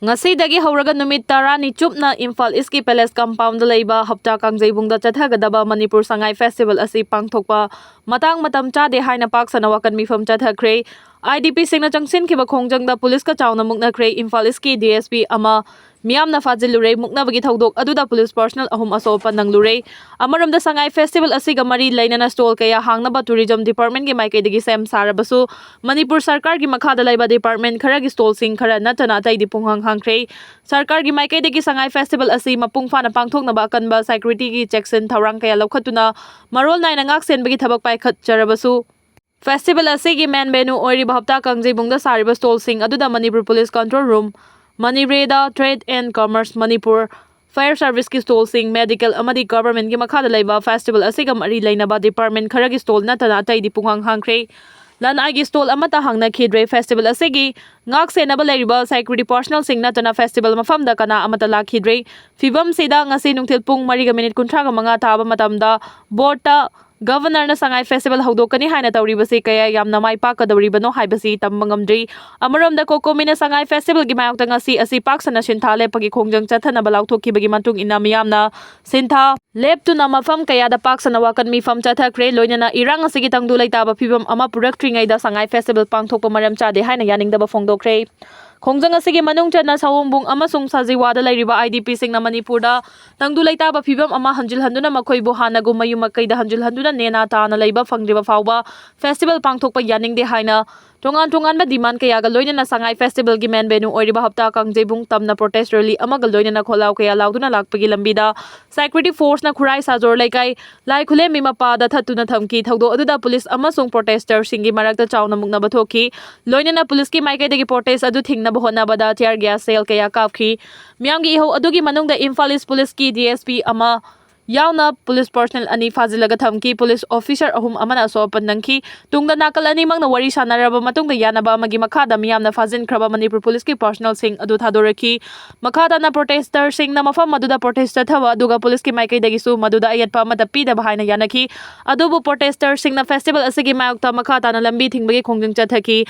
ꯉꯁꯤꯗꯒꯤ ꯍꯧꯔꯒ ꯅꯨꯃꯤꯠ ꯇꯔꯥꯅꯤ ꯆꯨꯞꯅ ꯏꯝꯐꯥꯜ ꯏꯁꯀꯤ palace compoundꯗ ꯂꯩꯕ ꯍꯞꯇꯥ ꯀꯥꯡꯖꯩꯕꯨꯡꯗ ꯆꯠꯊꯒꯗꯕ ꯃꯅꯤꯄꯨꯔ ꯁꯉꯥꯏ festival ꯑꯁꯤ ꯄꯥꯡꯊꯣꯛꯄ ꯃꯇꯥꯡ ꯃꯇꯝ ꯆꯥꯗꯦ ꯍꯥꯏꯅ ꯄꯥꯛ ꯁꯟꯅ ꯋꯥꯀꯟ ꯃꯤꯐꯝ ꯆꯠꯊꯈ꯭ꯔꯦ꯫ I D Pꯁꯤꯡꯅ ꯆꯪꯁꯤꯟꯈꯤꯕ ꯈꯣꯡꯖꯪꯗ ꯄꯨꯂꯤꯁꯀ ꯆꯥꯎꯅ ꯃꯨꯛꯅꯈ꯭ꯔꯦ꯫ ꯏꯝꯐꯥꯜ ꯏꯁꯀꯤ D S P ꯑꯃ ꯃꯤꯌꯥꯝꯅ ꯐꯥꯖꯤꯜꯂꯨꯔꯦ꯫ ꯃꯨꯛꯅꯕꯒꯤ ꯊꯧꯗꯣꯛ ꯑꯗꯨꯗ ꯄꯨꯂꯤꯁ personnel ꯑꯍꯨꯝ ꯑꯁꯣꯛ ꯑꯄꯟ ꯅꯪꯂꯨꯔꯦ꯫ ꯑꯃꯔꯣꯝꯗ ꯁꯉꯥꯏ festival ꯑꯁꯤꯒ ꯃꯔꯤ ꯂꯩꯅꯅ stall ꯀꯌꯥ ꯍꯥꯡꯅꯕ tourism departmentꯀꯤ ꯃꯥꯏꯀꯩꯗꯒꯤ ꯁꯦꯝ ꯁꯥꯔꯕꯁꯨ ꯃꯅꯤꯄꯨꯔ ꯁꯔꯀꯥꯔꯒꯤ ꯃꯈꯥꯗ ꯂꯩꯕ department ꯈꯔꯒꯤ stallꯁꯤꯡ ꯈꯔ ꯅꯠꯇꯅ ꯑꯇꯩꯗꯤ ꯄꯨꯡꯍꯥꯡ ꯍꯥꯡꯈ꯭ꯔꯦ꯫ ꯁꯔꯀꯥꯔꯒꯤ ꯃꯥꯏꯀꯩꯗꯒꯤ ꯁꯉꯥꯏ festival ꯑꯁꯤ ꯃꯄꯨꯡ ꯐꯥꯅ ꯄꯥꯡꯊꯣꯛꯅꯕ ꯑꯀꯟꯕ securityꯒꯤ ꯆꯦꯛꯁꯤꯟ ꯊꯧꯔꯥꯡ ꯀꯌꯥ ꯂꯧꯈꯠꯇꯨꯅ ꯃꯔꯣꯜ ꯅꯥꯏꯅ ꯉꯥꯛ ꯁꯦꯟꯕꯒꯤ ꯊꯕꯛ ꯄꯥꯏꯈꯠꯆꯔꯕꯁꯨ, festival ꯑꯁꯤꯒꯤ main venue ꯑꯣꯏꯔꯤꯕ ꯍꯞꯇꯥ ꯀꯥꯡꯖꯩꯕꯨꯡꯗ ꯁꯥꯔꯤꯕ stallꯁꯤꯡ ꯑꯗꯨꯗ Manipur Police Control Room, ꯃꯅꯤꯔꯦꯗꯥ, Trade and Commerce Manipur, Fire Serviceꯀꯤ stallꯁꯤꯡ, medical ꯑꯃꯗꯤ governmentꯀꯤ ꯃꯈꯥꯗ ꯂꯩꯕ festival ꯑꯁꯤꯒ ꯃꯔꯤ ꯂꯩꯅꯕ department ꯈꯔꯒꯤ stall ꯅꯠꯇꯅ ꯑꯇꯩꯗꯤ ꯄꯨꯡꯍꯥꯡ ꯍꯥꯡꯈ꯭ꯔꯦ꯫ ꯂꯟ ꯑꯥꯏꯒꯤ stall ꯑꯃꯠꯇ ꯍꯥꯡꯅꯈꯤꯗ꯭ꯔꯦ꯫ Festival ꯑꯁꯤꯒꯤ ꯉꯥꯛ ꯁꯦꯟꯅꯕ ꯂꯩꯔꯤꯕ security personnelꯁꯤꯡ ꯅꯠꯇꯅ festival ꯃꯐꯝꯗ ꯀꯅꯥ ꯑꯃꯠꯇ ꯂꯥꯛꯈꯤꯗ꯭ꯔꯦ꯫ ꯐꯤꯕꯝꯁꯤꯗ ꯉꯁꯤ ꯅꯨꯡꯊꯤꯜ ꯄꯨꯡ ꯃꯔꯤꯒ minute ꯀꯨꯟꯊ꯭ꯔꯥꯒ ꯃꯉꯥ ꯇꯥꯕ ꯃꯇꯝꯗ boardꯇ Governorꯅ ꯁꯉꯥꯏ festival ꯍꯧꯗꯣꯛꯀꯅꯤ ꯍꯥꯏꯅ ꯇꯧꯔꯤꯕꯁꯤ ꯀꯌꯥ ꯌꯥꯝꯅ ꯃꯥꯏ ꯄꯥꯛꯀꯗꯧꯔꯤꯕꯅꯣ ꯍꯥꯏꯕꯁꯤ ꯇꯝꯕ ꯉꯝꯗ꯭ꯔꯤ꯫ ꯑꯃꯔꯣꯝꯗ COCOMIꯅ ꯁꯉꯥꯏ festivalꯒꯤ ꯃꯥꯌꯣꯛꯇ ꯉꯁꯤ ꯑꯁꯤ ꯄꯥꯛ ꯁꯟꯅ ꯁꯤꯟꯊꯥ ꯂꯦꯞꯄꯒꯤ ꯈꯣꯡꯖꯪ ꯆꯠꯊꯅꯕ ꯂꯥꯎꯊꯣꯛꯈꯤꯕꯒꯤ ꯃꯇꯨꯡ ꯏꯟꯅ ꯃꯤꯌꯥꯝꯅ ꯁꯤꯟꯊꯥ ꯂꯦꯞꯇꯨꯅ ꯃꯐꯝ ꯀꯌꯥꯗ ꯄꯥꯛ ꯁꯟꯅ ꯋꯥꯀꯠ ꯃꯤꯐꯝ ꯆꯠꯊꯈ꯭ꯔꯦ꯫ ꯂꯣꯏꯅꯅ ꯏꯔꯥꯡ ꯑꯁꯤꯒꯤ ꯇꯪꯗꯨ ꯂꯩꯇꯥꯕ ꯐꯤꯕꯝ ꯑꯃ ꯄꯨꯔꯛꯇ꯭ꯔꯤꯉꯩꯗ ꯁꯉꯥꯏ festival ꯄꯥꯡꯊꯣꯛꯄ ꯃꯔꯝ ꯆꯥꯗꯦ ꯍꯥꯏꯅ ꯌꯥꯅꯤꯡꯗꯕ ꯐꯣꯡꯗꯣꯛꯈ꯭ꯔꯦ꯫ ꯈꯣꯡꯖꯪ ꯑꯁꯤꯒꯤ ꯃꯅꯨꯡ ꯆꯟꯅ ꯁꯑꯣꯝꯕꯨꯡ ꯑꯃꯁꯨꯡ ꯁꯖꯤꯋꯥꯗ ꯂꯩꯔꯤꯕ IDPꯁꯤꯡꯅ ꯃꯅꯤꯄꯨꯔꯗ ꯇꯪꯗꯨ ꯂꯩꯇꯥꯕ ꯐꯤꯕꯝ ꯑꯃ ꯍꯟꯖꯤꯜꯍꯟꯗꯨꯅ ꯃꯈꯣꯏꯕꯨ ꯍꯥꯟꯅꯒꯨꯝ ꯃꯌꯨꯝ ꯃꯀꯩꯗ ꯍꯟꯖꯤꯜꯍꯟꯗꯨꯅ ꯅꯦꯅꯥ ꯇꯥꯅ ꯂꯩꯕ ꯐꯪꯗ꯭ꯔꯤꯕ ꯐꯥꯎꯕ festival ꯄꯥꯡꯊꯣꯛꯄ ꯌꯥꯅꯤꯡꯗꯦ ꯍꯥꯏꯅ ꯇꯣꯉꯥꯟ ꯇꯣꯉꯥꯟꯕ demand ꯀꯌꯥꯒ ꯂꯣꯏꯅꯅ ꯁꯉꯥꯏ festivalꯒꯤ main venue ꯑꯣꯏꯔꯤꯕ ꯍꯞꯇꯥ ꯀꯥꯡꯖꯩꯕꯨꯡ ꯇꯝꯅ protest rally ꯑꯃꯒ ꯂꯣꯏꯅꯅ ꯈꯣꯜꯂꯥꯎ ꯀꯌꯥ ꯂꯥꯎꯗꯨꯅ ꯂꯥꯛꯄꯒꯤ ꯂꯝꯕꯤꯗ security forceꯅ ꯈꯨꯔꯥꯏ ꯁꯥꯖꯣꯔ ꯂꯩꯀꯥꯏ ꯂꯥꯏ ꯈꯨꯂꯦꯝꯕꯤ ꯃꯄꯥꯗ ꯊꯠꯇꯨꯅ ꯊꯝꯈꯤ꯫ ꯊꯧꯗꯣꯛ ꯑꯗꯨꯗ ꯄꯨꯂꯤꯁ ꯑꯃꯁꯨꯡ protesters ꯁꯤꯡꯒꯤ ꯃꯔꯛꯇ ꯆꯥꯎꯅ ꯃꯨꯛꯅꯕ ꯊꯣꯛꯈꯤ꯫ ꯂꯣꯏꯅꯅ ꯄꯨꯂꯤꯁꯀꯤ ꯃꯥꯏꯀꯩꯗꯒꯤ protest ꯑꯗꯨ ꯊꯤꯡꯅꯕ ꯍꯣꯠꯅꯕꯗ tear gas shell ꯀꯌꯥ ꯀꯥꯞꯈꯤ꯫ ꯃꯤꯌꯥꯝꯒꯤ ꯏꯍꯧ ꯑꯗꯨꯒꯤ ꯃꯅꯨꯡꯗ ꯏꯝꯐꯥꯜ East ꯄꯨꯂꯤꯁꯀꯤ DSP ꯑꯃ ꯌꯥꯎꯅ ꯄꯨꯂꯤꯁ personnel ꯑꯅꯤ ꯐꯥꯖꯤꯜꯂꯒ ꯊꯝꯈꯤ꯫ ꯄꯨꯂꯤꯁ officer ꯑꯍꯨꯝ ꯑꯃꯅ ꯑꯁꯣꯛ ꯑꯄꯟ ꯅꯪꯈꯤ꯫ ꯇꯨꯡꯗ ꯅꯥꯀꯜ ꯑꯅꯤꯃꯛꯅ ꯋꯥꯔꯤ ꯁꯥꯟꯅꯔꯕ ꯃꯇꯨꯡꯗ ꯌꯥꯅꯕ ꯑꯃꯒꯤ ꯃꯈꯥꯗ ꯃꯤꯌꯥꯝꯅ ꯐꯥꯖꯤꯟꯈ꯭ꯔꯕ ꯃꯅꯤꯄꯨꯔ ꯄꯨꯂꯤꯁꯀꯤ personnelꯁꯤꯡ ꯑꯗꯨ ꯊꯥꯗꯣꯔꯛꯈꯤ꯫ ꯃꯈꯥ ꯇꯥꯅ protesters ꯁꯤꯡꯅ ꯃꯐꯝ ꯑꯗꯨꯗ protest ꯆꯠꯊꯕ ꯑꯗꯨꯒ ꯄꯨꯂꯤꯁꯀꯤ ꯃꯥꯏꯀꯩꯗꯒꯤꯁꯨ ꯃꯗꯨꯗ ꯑꯌꯦꯠꯄ ꯑꯃꯠꯇ ꯄꯤꯗꯕ ꯍꯥꯏꯅ ꯌꯥꯅꯈꯤ꯫ ꯑꯗꯨꯕꯨ protesters ꯁꯤꯡꯅ festival ꯑꯁꯤꯒꯤ ꯃꯥꯌꯣꯛꯇ ꯃꯈꯥ ꯇꯥꯅ ꯂꯝꯕꯤ ꯊꯤꯡꯕꯒꯤ ꯈꯣꯡꯖꯪ ꯆꯠꯊꯈꯤ꯫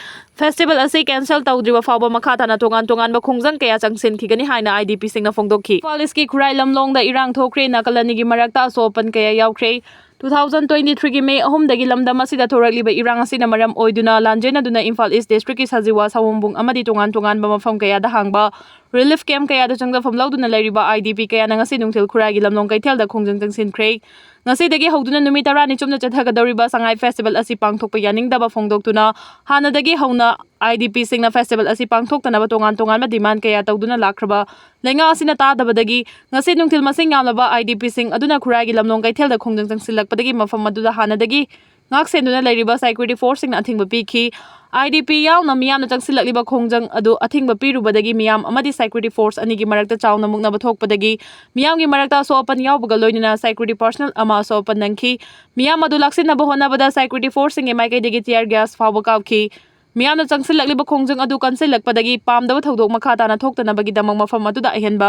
Festival ꯑꯁꯤ cancel ꯇꯧꯗ꯭ꯔꯤꯕ ꯐꯥꯎꯕ ꯃꯈꯥ ꯇꯥꯅ ꯇꯣꯉꯥꯟ ꯇꯣꯉꯥꯟꯕ ꯈꯣꯡꯖꯪ ꯀꯌꯥ ꯆꯪꯁꯤꯟꯈꯤꯒꯅꯤ ꯍꯥꯏꯅ IDP ꯁꯤꯡꯅ ꯐꯣꯡꯗꯣꯛꯈꯤ꯫ ꯏꯝꯐꯥꯜ East ꯀꯤ ꯈꯨꯔꯥꯏ ꯂꯝꯂꯣꯡꯗ ꯏꯔꯥꯡ ꯊꯣꯛꯈ꯭ꯔꯦ, ꯅꯥꯀꯜ ꯑꯅꯤꯒꯤ ꯃꯔꯛꯇ ꯑꯁꯣꯛ ꯑꯄꯟ ꯀꯌꯥ ꯌꯥꯎꯈ꯭ꯔꯦ꯫ Two thousand twenty three ꯒꯤ May ꯑꯍꯨꯝꯗꯒꯤ ꯂꯝꯗꯝ ꯑꯁꯤꯗ ꯊꯣꯔꯛꯂꯤꯕ ꯏꯔꯥꯡ ꯑꯁꯤꯅ ꯃꯔꯝ ꯑꯣꯏꯗꯨꯅ ꯂꯥꯟꯖꯦꯟꯅꯗꯨꯅ ꯏꯝꯐꯥꯜ East district ꯀꯤ ꯁꯖꯤꯋꯥ, ꯁꯋꯣꯝꯕꯨꯡ ꯑꯃꯗꯤ ꯇꯣꯉꯥꯟ ꯇꯣꯉꯥꯟꯕ ꯃꯐꯝ ꯀꯌꯥꯗ ꯍꯥꯡꯕ relief camp ꯀꯌꯥꯗ ꯆꯪꯖꯐꯝ ꯂꯧꯗꯨꯅ ꯂꯩꯔꯤꯕ IDP ꯀꯌꯥꯅ ꯉꯁꯤ ꯅꯨꯡꯊꯤꯜ ꯈꯨꯔꯥꯏꯒꯤ ꯂꯝꯂꯣꯡ ꯀꯩꯊꯦꯜꯗ ꯈꯣꯡꯖꯪ ꯆꯪꯁꯤꯟꯈ꯭ꯔꯦ꯫ ꯉꯁꯤꯗꯒꯤ ꯍꯧꯗꯨꯅ ꯅꯨꯃꯤꯠ ꯇꯔꯥꯅꯤ ꯆꯨꯞꯅ ꯆꯠꯊꯒꯗꯧꯔꯤꯕ ꯁꯉꯥꯏ festival ꯑꯁꯤ ꯄꯥꯡꯊꯣꯛꯄ ꯌꯥꯅꯤꯡꯗꯕ ꯐꯣꯡꯗꯣꯛꯇꯨꯅ ꯍꯥꯟꯅꯗꯒꯤ ꯍꯧꯅ IDP ꯁꯤꯡꯅ festival ꯑꯁꯤ ꯄꯥꯡꯊꯣꯛꯇꯅꯕ ꯇꯣꯉꯥꯟ ꯇꯣꯉꯥꯟꯕ demand ꯀꯌꯥ ꯇꯧꯗꯨꯅ ꯂꯥꯛꯈ꯭ꯔꯕ ꯂꯩꯉꯥꯛ ꯑꯁꯤꯅ ꯇꯥꯗꯕꯗꯒꯤ ꯉꯁꯤ ꯅꯨꯡꯊꯤꯜ ꯃꯁꯤꯡ ꯌꯥꯝꯂꯕ IDP ꯁꯤꯡ ꯑꯗꯨꯅ ꯈꯨꯔꯥꯏꯒꯤ ꯂꯝꯂꯣꯡ ꯀꯩꯊꯦꯜꯗ ꯈꯣꯡꯖꯪ ꯆꯪꯁꯤꯜꯂꯛꯄꯗꯒꯤ ꯃꯐꯝ ꯑꯗꯨꯗ ꯍꯥꯟꯅꯗꯒꯤ ꯉꯥꯛ ꯁꯦꯟꯗꯨꯅ ꯂꯩꯔꯤꯕ security force ꯁꯤꯡꯅ ꯑꯊꯤꯡꯕ ꯄꯤꯈꯤ꯫ IDP ꯌꯥꯎꯅ ꯃꯤꯌꯥꯝꯅ ꯆꯪꯁꯤꯜꯂꯛꯂꯤꯕ ꯈꯣꯡꯖꯪ ꯑꯗꯨ ꯑꯊꯤꯡꯕ ꯄꯤꯔꯨꯕꯗꯒꯤ ꯃꯤꯌꯥꯝ ꯑꯃꯗꯤ security force ꯑꯅꯤꯒꯤ ꯃꯔꯛꯇ ꯆꯥꯎꯅ ꯃꯨꯛꯅꯕ ꯊꯣꯛꯄꯗꯒꯤ ꯃꯤꯌꯥꯝꯒꯤ ꯃꯔꯛꯇ ꯑꯁꯣꯛ ꯑꯄꯟ ꯌꯥꯎꯕꯒ ꯂꯣꯏꯅꯅ security personnel ꯑꯃ ꯑꯁꯣꯛ ꯑꯄꯟ ꯅꯪꯈꯤ꯫ ꯃꯤꯌꯥꯝ ꯑꯗꯨ ꯂꯥꯛꯁꯤꯟꯅꯕ ꯍꯣꯠꯅꯕꯗ security force ꯁꯤꯡꯒꯤ ꯃꯥꯏꯀꯩꯗꯒꯤ tear gas ꯐꯥꯎꯕ ꯀꯥꯞꯈꯤ꯫ ꯃꯤꯌꯥꯝꯅ ꯆꯪꯁꯤꯜꯂꯛꯂꯤꯕ ꯈꯣꯡꯖꯪ ꯑꯗꯨ ꯀꯟꯁꯤꯜꯂꯛꯄꯗꯒꯤ ꯄꯥꯝꯗꯕ ꯊꯧꯗꯣꯛ ꯃꯈꯥ ꯇꯥꯅ ꯊꯣꯛꯇꯅꯕꯒꯤꯗꯃꯛ ꯃꯐꯝ ꯑꯗꯨꯗ ꯑꯍꯦꯟꯕ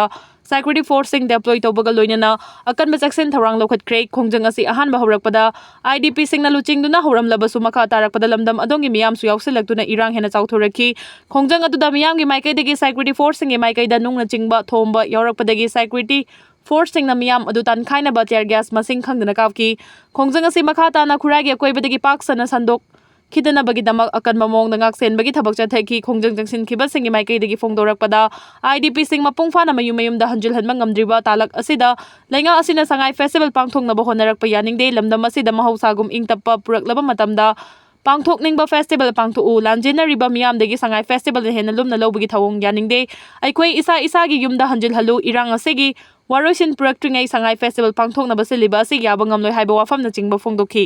security force ꯁꯤꯡ deploy ꯇꯧꯕꯒ ꯂꯣꯏꯅꯅ ꯑꯀꯟꯕ ꯆꯦꯛꯁꯤꯟ ꯊꯧꯔꯥꯡ ꯂꯧꯈꯠꯈ꯭ꯔꯦ꯫ ꯈꯣꯡꯖꯪ ꯑꯁꯤ ꯑꯍꯥꯟꯕ ꯍꯧꯔꯛꯄꯗ IDP ꯁꯤꯡꯅ ꯂꯨꯆꯤꯡꯗꯨꯅ ꯍꯧꯔꯝꯂꯕꯁꯨ ꯃꯈꯥ ꯇꯥꯔꯛꯄꯗ ꯂꯝꯗꯝ ꯑꯗꯣꯝꯒꯤ ꯃꯤꯌꯥꯝꯁꯨ ꯌꯥꯎꯁꯤꯜꯂꯛꯇꯨꯅ ꯏꯔꯥꯡ ꯍꯦꯟꯅ ꯆꯥꯎꯊꯣꯔꯛꯈꯤ꯫ ꯈꯣꯡꯖꯪ ꯑꯗꯨꯗ ꯃꯤꯌꯥꯝꯒꯤ ꯃꯥꯏꯀꯩꯗꯒꯤ security force ꯁꯤꯡꯒꯤ ꯃꯥꯏꯀꯩꯗ ꯅꯨꯡꯅꯆꯤꯡꯕ ꯊꯣꯝꯕ ꯌꯥꯎꯔꯛꯄꯗꯒꯤ security force ꯁꯤꯡꯅ ꯃꯤꯌꯥꯝ ꯑꯗꯨ ꯇꯥꯟꯈꯥꯏꯅꯕ tear gas ꯃꯁꯤꯡ ꯈꯪꯗꯅ ꯀꯥꯞꯈꯤ꯫ ꯈꯣꯡꯖꯪ ꯑꯁꯤ ꯃꯈꯥ ꯇꯥꯅ ꯈꯨꯔꯥꯏꯒꯤ ꯑꯀꯣꯏꯕꯗꯒꯤ ꯄꯥꯛ ꯁꯟꯅ ꯁꯟꯗꯣꯛ ꯈꯤꯗꯅꯕꯒꯤꯗꯃꯛ ꯑꯀꯟꯕ ꯃꯑꯣꯡꯗ ꯉꯥꯛ ꯁꯦꯟꯕꯒꯤ ꯊꯕꯛ ꯆꯠꯊꯈꯤ꯫ ꯈꯣꯡꯖꯪ ꯆꯪꯁꯤꯟꯈꯤꯕꯁꯤꯡꯒꯤ ꯃꯥꯏꯀꯩꯗꯒꯤ ꯐꯣꯡꯗꯣꯔꯛꯄꯗ IDP ꯁꯤꯡ ꯃꯄꯨꯡ ꯐꯥꯅ ꯃꯌꯨꯝ ꯃꯌꯨꯝꯗ ꯍꯟꯖꯤꯜꯍꯟꯕ ꯉꯝꯗ꯭ꯔꯤꯕ ꯇꯥꯂꯛ ꯑꯁꯤꯗ ꯂꯩꯉꯥꯛ ꯑꯁꯤꯅ ꯁꯉꯥꯏ festival ꯄꯥꯡꯊꯣꯛꯅꯕ ꯍꯣꯠꯅꯔꯛꯄ ꯌꯥꯅꯤꯡꯗꯦ꯫ ꯂꯝꯗꯝ ꯑꯁꯤꯗ ꯃꯍꯧꯁꯥꯒꯨꯝ ꯏꯪ ꯇꯞꯄ ꯄꯨꯔꯛꯂꯕ ꯃꯇꯝꯗ ꯄꯥꯡꯊꯣꯛꯅꯤꯡꯕ ꯐꯦꯁꯇꯤꯚꯦꯜ ꯄꯥꯡꯊꯣꯛꯎ꯫ ꯂꯥꯟꯖꯦꯟꯅꯔꯤꯕ ꯃꯤꯌꯥꯝꯗꯒꯤ ꯁꯉꯥꯏ ꯐꯦꯁꯇꯤꯚꯦꯜꯅ ꯍꯦꯟꯅ ꯂꯨꯝꯅ ꯂꯧꯕꯒꯤ ꯊꯧꯑꯣꯡ ꯌꯥꯅꯤꯡꯗꯦ꯫ ꯑꯩꯈꯣꯏ ꯏꯁꯥ ꯏꯁꯥꯒꯤ ꯌꯨꯝꯗ ꯍꯟꯖꯤꯜꯍꯜꯂꯨ꯫ ꯏꯔꯥꯡ ꯑꯁꯤꯒꯤ ꯋꯥꯔꯣꯏꯁꯤꯟ ꯄꯨꯔꯛꯇ꯭ꯔꯤꯉꯩ ꯁꯉꯥꯏ ꯐꯦꯁꯇꯤꯚꯦꯜ ꯄꯥꯡꯊꯣꯛꯅꯕ ꯁꯤꯜꯂꯤꯕ ꯑꯁꯤ ꯌꯥꯕ ꯉꯝꯂꯣꯏ ꯍꯥꯏꯕ ꯋꯥꯐꯝꯅꯆꯤꯡꯕ ꯐꯣꯡꯗꯣꯛꯈꯤ꯫